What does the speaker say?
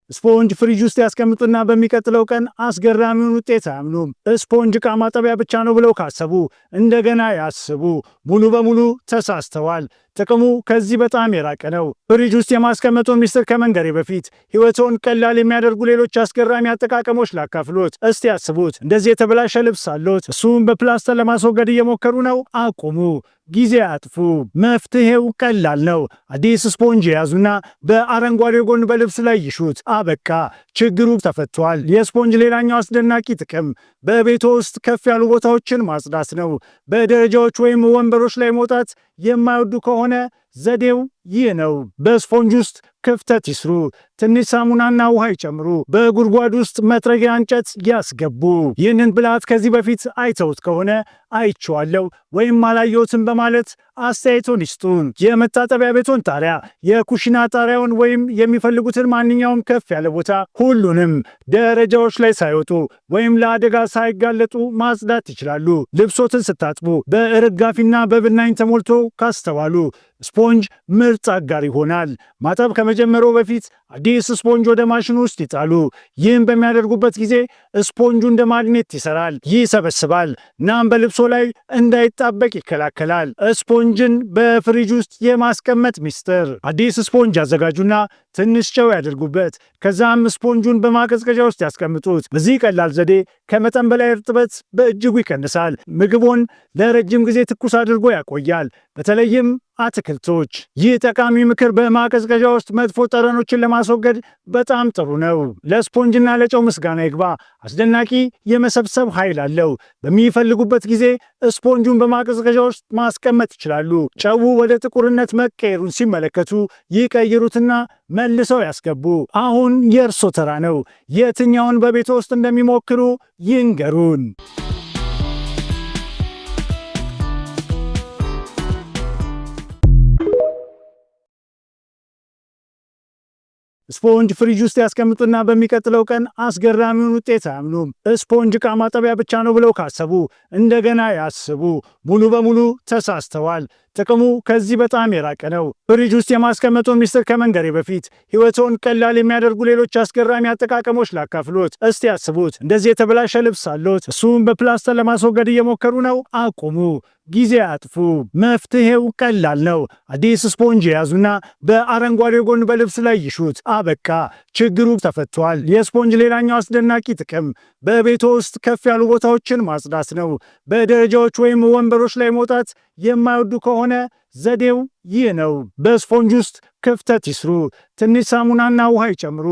ስፖንጅ ፍሪጅ ውስጥ ያስቀምጡና በሚቀጥለው ቀን አስገራሚውን ውጤት አያምኑም። ስፖንጅ ዕቃ ማጠቢያ ብቻ ነው ብለው ካሰቡ እንደገና ያስቡ። ሙሉ በሙሉ ተሳስተዋል። ጥቅሙ ከዚህ በጣም የራቀ ነው። ፍሪጅ ውስጥ የማስቀመጡን ሚስጥር ከመንገሬ በፊት ሕይወቶን ቀላል የሚያደርጉ ሌሎች አስገራሚ አጠቃቀሞች ላካፍሎት። እስቲ ያስቡት፣ እንደዚህ የተበላሸ ልብስ አሎት፣ እሱም በፕላስተር ለማስወገድ እየሞከሩ ነው። አቁሙ። ጊዜ አጥፉ። መፍትሄው ቀላል ነው። አዲስ ስፖንጅ የያዙና በአረንጓዴ ጎን በልብስ ላይ ይሹት። አበቃ፣ ችግሩ ተፈቷል። የስፖንጅ ሌላኛው አስደናቂ ጥቅም በቤቶ ውስጥ ከፍ ያሉ ቦታዎችን ማጽዳት ነው። በደረጃዎች ወይም ወንበሮች ላይ መውጣት የማይወዱ ከሆነ ዘዴው ይህ ነው። በስፖንጅ ውስጥ ክፍተት ይስሩ። ትንሽ ሳሙናና ውሃ ይጨምሩ። በጉድጓድ ውስጥ መጥረጊያ እንጨት ያስገቡ። ይህንን ብልሃት ከዚህ በፊት አይተውት ከሆነ አይቼዋለሁ ወይም አላየሁትም በማለት አስተያየቶን ይስጡን። የመታጠቢያ ቤቶን ጣሪያ፣ የኩሽና ጣሪያውን ወይም የሚፈልጉትን ማንኛውም ከፍ ያለ ቦታ ሁሉንም ደረጃዎች ላይ ሳይወጡ ወይም ለአደጋ ሳይጋለጡ ማጽዳት ይችላሉ። ልብሶትን ስታጥቡ በእርጋፊና በብናኝ ተሞልቶ ካስተዋሉ ስፖንጅ ምርጥ አጋር ይሆናል። ማጠብ ከመጀመሩ በፊት አዲስ ስፖንጅ ወደ ማሽኑ ውስጥ ይጣሉ። ይህም በሚያደርጉበት ጊዜ ስፖንጁ እንደ ማግኔት ይሰራል፣ ይሰበስባል፣ እናም በልብሶ ላይ እንዳይጣበቅ ይከላከላል። ስፖንጅን በፍሪጅ ውስጥ የማስቀመጥ ሚስጥር፦ አዲስ ስፖንጅ ያዘጋጁና ትንሽ ጨው ያደርጉበት። ከዛም ስፖንጁን በማቀዝቀዣ ውስጥ ያስቀምጡት። በዚህ ቀላል ዘዴ ከመጠን በላይ እርጥበት በእጅጉ ይቀንሳል። ምግቦን ለረጅም ጊዜ ትኩስ አድርጎ ያቆያል፣ በተለይም አትክልቶች። ይህ ጠቃሚ ምክር በማቀዝቀዣ ውስጥ መጥፎ ጠረኖችን ለማስወገድ በጣም ጥሩ ነው። ለስፖንጅና ለጨው ምስጋና ይግባ። አስደናቂ የመሰብሰብ ኃይል አለው። በሚፈልጉበት ጊዜ ስፖንጁን በማቀዝቀዣ ውስጥ ማስቀመጥ ይችላሉ። ጨው ወደ ጥቁርነት መቀየሩን ሲመለከቱ ይቀይሩትና መልሰው ያስገቡ። አሁን የእርሶ ተራ ነው። የትኛውን በቤቶ ውስጥ እንደሚሞክሩ ይንገሩን። ስፖንጅ ፍሪጅ ውስጥ ያስቀምጡና በሚቀጥለው ቀን አስገራሚውን ውጤት አያምኑም። ስፖንጅ ዕቃ ማጠቢያ ብቻ ነው ብለው ካሰቡ እንደገና ያስቡ። ሙሉ በሙሉ ተሳስተዋል። ጥቅሙ ከዚህ በጣም የራቀ ነው። ፍሪጅ ውስጥ የማስቀመጡን ሚስጥር ከመንገሬ በፊት ሕይወቶን ቀላል የሚያደርጉ ሌሎች አስገራሚ አጠቃቀሞች ላካፍሎት። እስቲ ያስቡት፣ እንደዚህ የተበላሸ ልብስ አሎት፣ እሱም በፕላስተር ለማስወገድ እየሞከሩ ነው። አቁሙ። ጊዜ አጥፉ። መፍትሄው ቀላል ነው። አዲስ ስፖንጅ የያዙና በአረንጓዴ ጎን በልብስ ላይ ይሹት። አበቃ፣ ችግሩ ተፈቷል። የስፖንጅ ሌላኛው አስደናቂ ጥቅም በቤቶ ውስጥ ከፍ ያሉ ቦታዎችን ማጽዳት ነው። በደረጃዎች ወይም ወንበሮች ላይ መውጣት የማይወዱ ከሆነ ዘዴው ይህ ነው። በስፖንጅ ውስጥ ክፍተት ይስሩ። ትንሽ ሳሙናና ውሃ ይጨምሩ።